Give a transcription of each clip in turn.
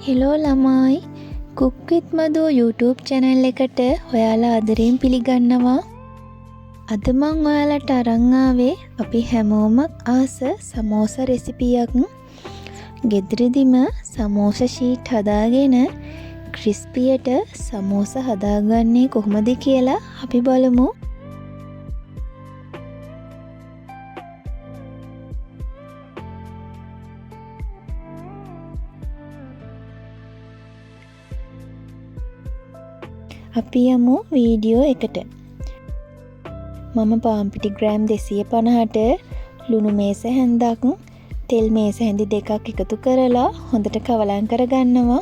Hello ළමයි, cook විත් මදු YouTube channel එකට ඔයාලා ආදරයෙන් පිළිගන්නවා. අද මං ඔයාලට අරන් ආවේ අපි හැමෝම ආස සමෝස රෙසිපියක්. ගෙදරදිම සමෝස ෂීට් හදාගෙන ක්‍රිස්පියට සමෝස හදාගන්නේ කොහොමද කියලා අපි බලමු. අපි යමු වීඩියෝ එකට. මම පාන් පිටි ග්‍රෑම් 250ට ලුණු මේස හැන්දක්, තෙල් මේස හැඳි දෙකක් එකතු කරලා හොඳට කවලම් කරගන්නවා.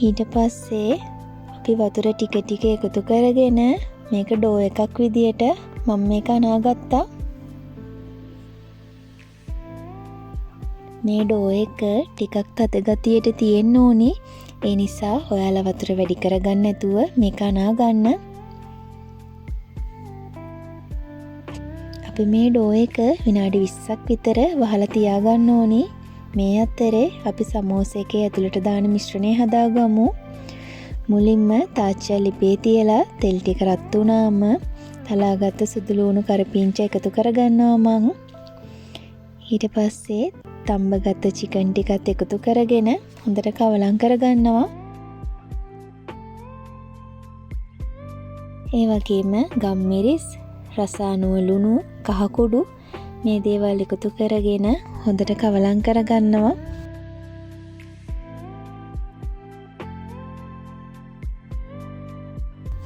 ඊට පස්සේ අපි වතුර ටික ටික එකතු කරගෙන මේක ඩෝ එකක් විදියට මම මේක අනාගත්තා. මේ ඩෝ එක ටිකක් තද ගතියට තියෙන්න ඕනි. ඒ නිසා ඔයාලා වතුර වැඩි කරගන්න නැතුව මේක අනාගන්න. අපි මේ ඩෝ එක විනාඩි 20ක් විතර වහලා තියාගන්න ඕනි. මේ අතරේ අපි සමෝස එකේ ඇතුළට දාන මිශ්‍රණය හදාගමු. මුලින්ම තාච්චිය ලිපේ තියලා තෙල් ටික රත් වුණාම තලාගත්ත සුදු ලුණු කරපිංච එකතු කරගන්නවා මං. ඊට පස්සේ තම්බගත්ත චිකන් ටිකත් එකතු කරගෙන හොඳට කවලම් කරගන්නවා. ඒ වගේම ගම්මිරිස්, රසානුව ලුණු, කහ කුඩු මේ දේවල් එකතු කරගෙන හොඳට කවලම් කරගන්නවා.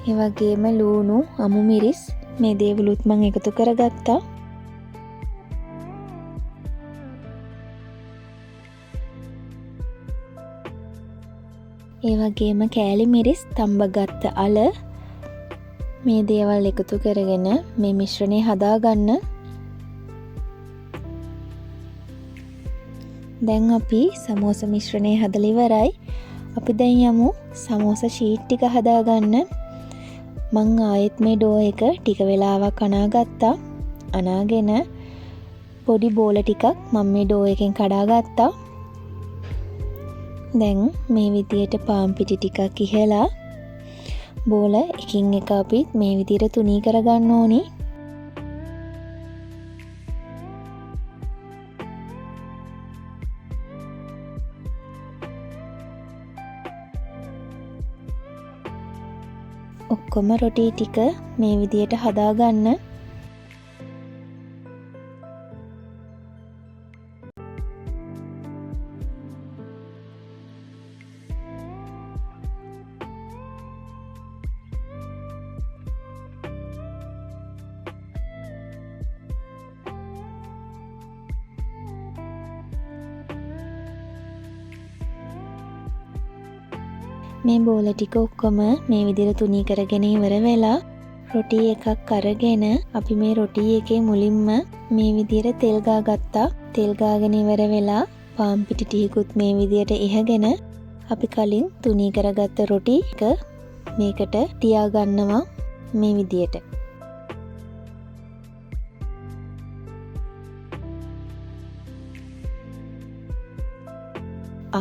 ඒ වගේම ලුණු, අමු මිරිස් මේ දේවලුත් මං එකතු කරගත්තා. ඒ වගේම කෑලි මිරිස්, තම්බගත්ත අල මේ දේවල් එකතු කරගෙන මේ මිශ්‍රණය හදාගන්න. දැන් අපි සමෝස මිශ්‍රණය හදලා ඉවරයි. අපි දැන් යමු සමෝස ෂීට් ටික හදාගන්න. මං ආයෙත් මේ ඩෝ එක ටික වෙලාවක් අනාගත්තා. අනාගෙන පොඩි බෝල ටිකක් මං මේ ඩෝ එකෙන් කඩාගත්තා. දැන් මේ විදියට පාන් පිටි ටිකක් ඉහලා බෝල එකින් එක අපි මේ විදියට තුනී කරගන්න ඕනි. ඔක්කොම රොටි ටික මේ විදියට හදාගන්න. මේ බෝල ටික ඔක්කොම මේ විදිහට තුනී කරගෙන ඉවර වෙලා රොටි එකක් අරගෙන අපි මේ රොටි එකේ මුලින්ම මේ විදිහට තෙල් ගාගත්තා. තෙල් ගාගෙන ඉවර වෙලා පාන් පිටි ටිකකුත් මේ විදිහට ඉහගෙන අපි කලින් තුනී කරගත්ත රොටි එක මේකට තියාගන්නවා මේ විදිහට.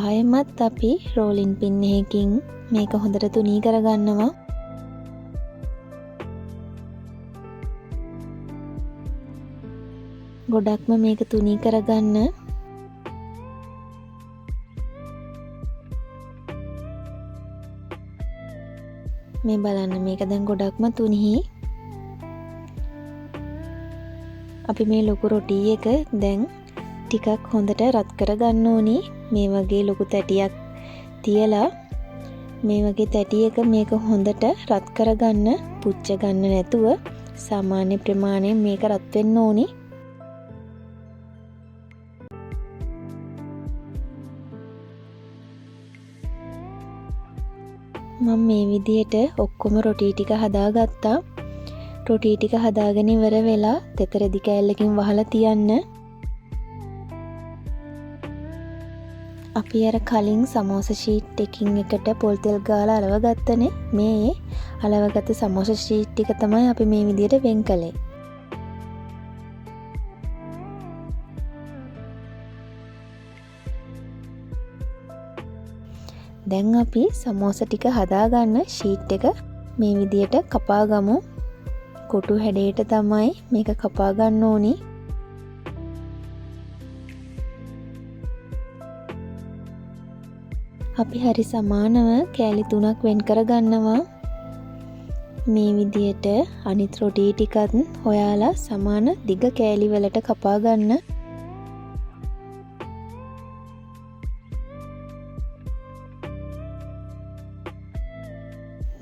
ආයෙමත් අපි රෝලින් පින් එකකින් මේක හොඳට තුනී කරගන්නවා. ගොඩක්ම මේක තුනී කරගන්න. මේ බලන්න මේක දැන් ගොඩක්ම තුනී. අපි මේ ලොකු රොටි එක දැන් ටිකක් හොඳට රත් කරගන්න ඕනි. මේ වගේ ලොකු තැටියක් තියලා මේ වගේ තැටියක මේක හොඳට රත් කරගන්න, පුච්ච ගන්න නැතුව සාමාන්‍ය ප්‍රමාණයෙන් මේක රත් වෙන්න ඕනි. මම මේ විදියට ඔක්කොම රොටි ටික හදාගත්තා. රොටි ටික හදාගෙන ඉවර වෙලා තෙත රෙදි කෑල්ලකින් වහලා තියන්න. අපි අර කලින් සමෝස ෂීට් එකින් එකට පොල් තෙල් ගාලා අලව ගත්තනේ. මේ අලවගත්ත සමෝස ෂීට් ටික තමයි අපි මේ විදියට වෙන් කළේ. දැන් අපි සමෝස ටික හදාගන්න ෂීට් එක මේ විදියට කපා ගමු. කොටු හැඩයට තමයි මේක කපා ගන්න ඕනි. අපි හරි සමානව කෑලි 3ක් වෙන් කරගන්නවා. මේ විදියට අනිත් රොටි ටිකත් ඔයාලා සමාන දිග කෑලි වලට කපා ගන්න.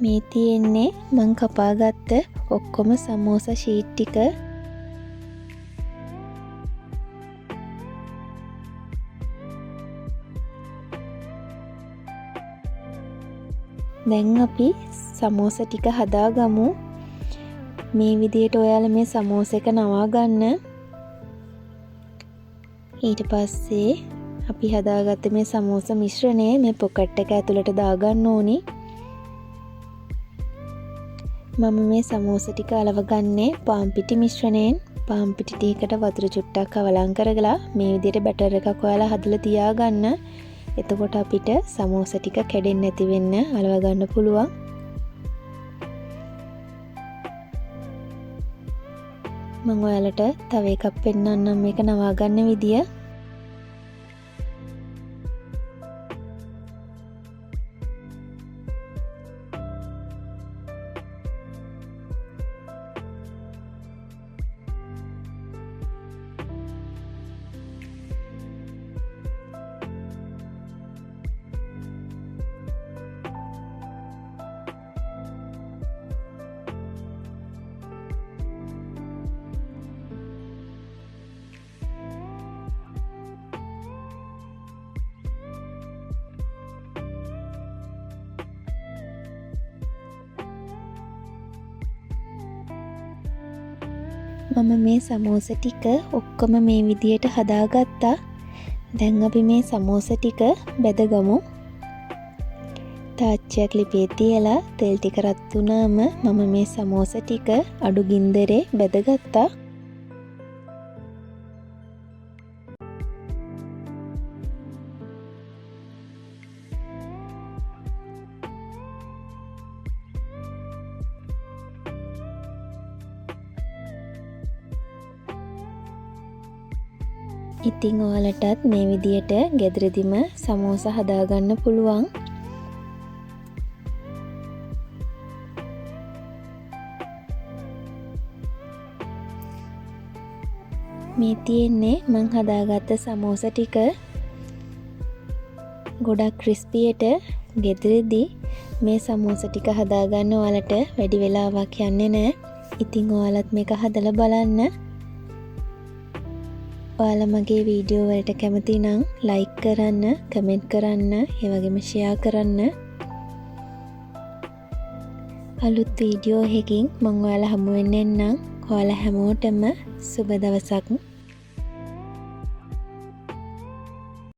මේ තියෙන්නේ මං කපාගත්ත ඔක්කොම සමෝස ෂීට් ටික. දැන් අපි සමෝස ටික හදාගමු. මේ විදියට ඔයාලා මේ සමෝස එක නවා ගන්න. ඊට පස්සේ අපි හදාගත්ත මේ සමෝස මිශ්‍රණය මේ පොකට් එක ඇතුළට දාගන්න ඕනි. මම මේ සමෝස ටික අලවගන්නේ පාන් පිටි මිශ්‍රණයෙන්. පාන් පිටි ටිකකට වතුර චුට්ටක් අවලං කරගලා මේ විදියට බැටර් එකක් ඔයාලා හදලා තියාගන්න. එතකොට අපිට සමෝස ටික කැඩෙන්නේ නැති වෙන්න අලව ගන්න පුළුවන්. මම ඔයාලට තව එකක් පෙන්නන්නම් මේක නවා ගන්න විදිය. මම මේ සමෝස ටික ඔක්කොම මේ විදියට හදාගත්තා. දැන් අපි මේ සමෝස ටික බැදගමු. තාච්චියක් ලිපේ තියලා තෙල් ටික රත් වුණාම මම මේ සමෝස ටික අඩු ගින්දරේ බැදගත්තා. ඉතින් ඔයාලටත් මේ විදියට ගෙදරදිම සමෝස හදාගන්න පුළුවන්. මේ තියෙන්නේ මං හදාගත්ත සමෝස ටික. ගොඩක් ක්‍රිස්පියට ගෙදරදී මේ සමෝස ටික හදාගන්න ඔයාලට වැඩි වෙලාවක් යන්නේ නෑ. ඉතින් ඔයාලත් මේක හදලා බලන්න. ඔයාලා මගේ වීඩියෝ වලට කැමති නම් ලයික් කරන්න, කමෙන්ට් කරන්න, ඒ වගේම ෂෙයා කරන්න. අලුත් වීඩියෝ එකකින් මං ඔයාලා හමු වෙන්න එන්නම්. ඔයාලා හැමෝටම සුබ දවසක්.